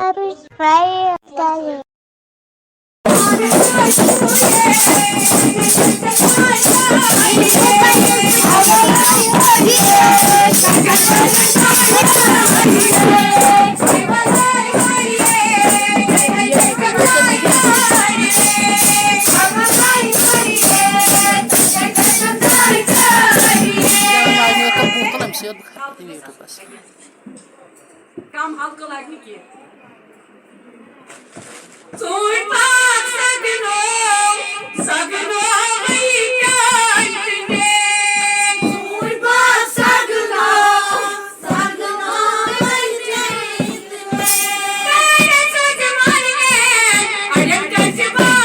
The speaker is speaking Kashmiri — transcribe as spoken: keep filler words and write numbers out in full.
Subscribe. کم حلقہٕ لگہِ نہٕ کینٛہہ۔ ژوٗنٛٹھۍ باغ سگنو، سگنو وۄنۍ ٹٲٹھۍ مےٚ۔ ژوٗنٛٹھۍ باغ سگنو، سگنو وۄنۍ ٹٲٹھۍ مےٚ۔ ٹٲٹھۍ ژٕ تہِ وَن مےٚ، اَڑٮ۪ن کَتہِ باغ؟